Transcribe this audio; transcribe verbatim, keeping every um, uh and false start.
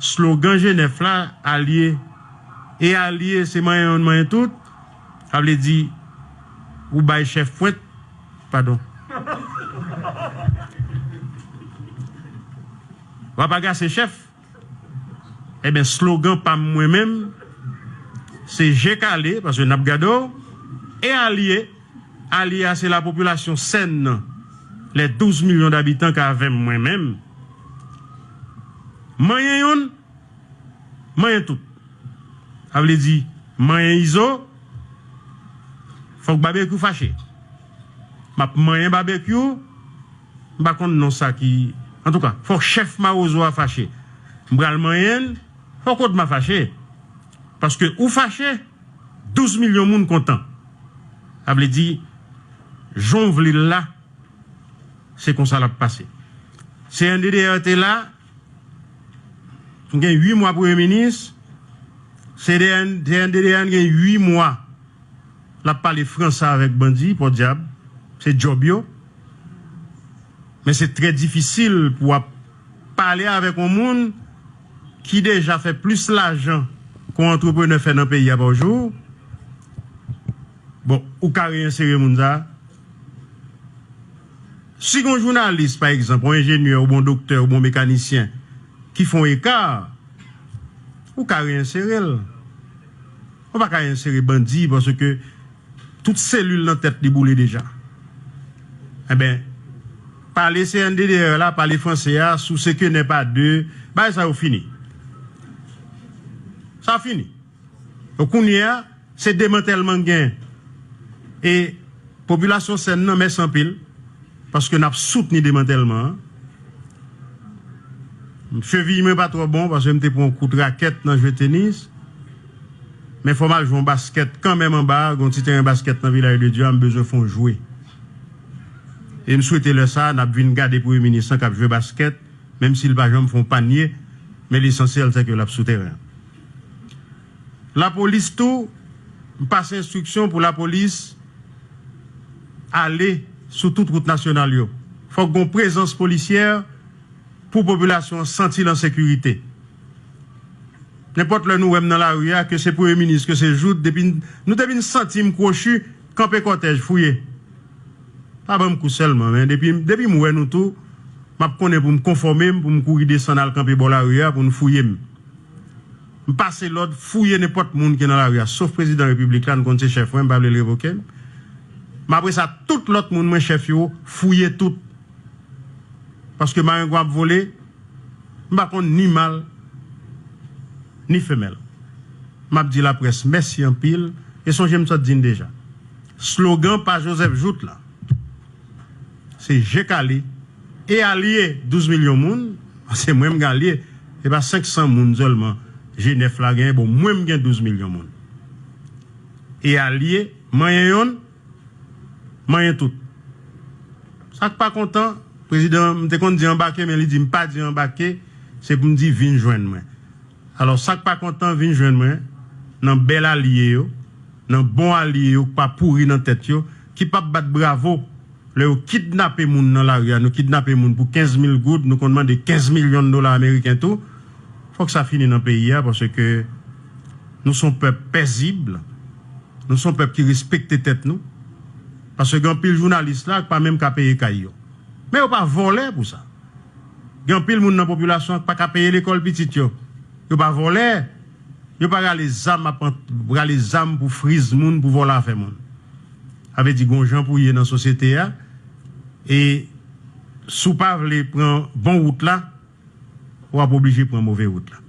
Slogan G nèf la, alye. E alye, se manyen youn, manyen tout. Sa vle di, ou bay chèf pwent, padon. W ap agase chèf. Ebyen, slogan pa m mwen menm, se je kale, paske n ap gade w, e alye. Alye a, se lapopilasyon sèn nan, les douze millions d'habitants k avè m mwen menm. Manyen youn, manyen tout. Sa vle di, manyen Izo, fòk Babekyou fache. M ap manyen Babekyou, m pa konn non sa ki, antouka, fòk chèf Mawozo a fache. M pral manyen l, fòk Odma fache. Paske ou fache, douz milyon moun kontan. Sa vle di, jan w vle l la, se konsa l ap pase. C N D D R te la, nou gen uit mwa premye minis, C N D D R gen uit mwa l ap pale franse avèk bandi, pòdyab, se djòb yo. Men se trè difisil pou w ap pale avèk yon moun ki deja fè plis lajan ke yon antreprenè fè nan peyi a pa jou. Bon, ou ka reyensere moun sa a. Si gen yon jounalis, pa egzanp, yon enjenyè, oubyen yon doktè, oubyen yon mekanisyen ki fè yon eka, ou ka reyensere l. Ou pa ka reyensere bandi paske tout selil nan tèt li boule deja. Enben, pale C N D D R la, pale franse a, sou se ke nè pa de, bagay sa yo fini. Sa fini. Donk, kounye a, se demantèlman k gen. E popilasyon sèn nan, mèsi anpil, paske n ap soutni demantèlman an. Cheviy mwen pa twò bon, paske m te pran yon kout rakèt nan jwe tenis. Men fò m al jwe yon baskèt kanmenm anba a, gen yon ti teren baskèt nan Vilaj de Dye a, m bezwen fè yon jwe. E m swete lè sa a, n ap vin gade premye minis lan k ap jwe baskèt, menm si l pa janm fè yon panye, men lesansyèl se ke l ap sou teren an. Lapolis tou, m pase enstriksyon pou lapolis ale sou tout wout nasyonal yo. Fòk gen yon prezans polisyè pou popilasyon an santi l an sekirite. Nenpòt lè nou wè m nan lari a, ke se premye minis, ke se Jouthe, depi n, nou depi n santi m kwochi, kanpe kòtèj, fouye. Pa ban m kou sèlman, men depi, depi m wè nou tou, m ap konnen pou m konfòme m, pou m kouri desann al kanpe bò lari a, pou n fouye m. M pase lòd fouye nenpòt moun ki nan lari a, sof prezidan repiblik la, n konn se chèf mwen, m pa vle l revoke m. Men apre sa, tout lòt moun mwen chèf yo, fouye tout. Paske marengwen ap vole, m pa konn ni mal, ni femèl. M ap di laprès mèsi anpil, e sonje m sot di n deja. Slogan pa Joseph Jouthe la, se je kale e alye douz milyon moun, se mwen m gen alye, se pa senk san moun sèlman G nèf la genyen, bon, mwen m gen douz milyon moun. E alye, manyen yonn, manyen tout. Sa k pa kontan, prezidan, m te konn di anbake, men li di m pa di anbake, se pou m di vin jwenn mwen. Alò, sa k pa kontan, vin jwenn mwen, nan bèl alye yo, nan bon alye yo, k pa pouri nan tèt yo, ki p ap bat bravo lè yo kidnape moun nan lari a, nou kidnape moun pou kenz mil goud, nou konn mande kenz milyon dola ameriken tou. Fòk sa fini nan peyi a, paske nou se yon pèp pezib, nou se yon pèp ki respekte tèt nou. Paske gen anpil jounalis la k pa menm ka peye kay yo. Men yo pa vòlè pou sa. Gen anpil moun nan popilasyon an k pa ka peye lekòl pitit yo. Yo pa vòlè. Yo pa rale zam ap an-, rale zam pou friz moun, pou vòlè afè moun. Sa vle di gon jan pou ye nan sosyete a. E si w pa vle pran bon wout la, w ap oblije pran move wout la.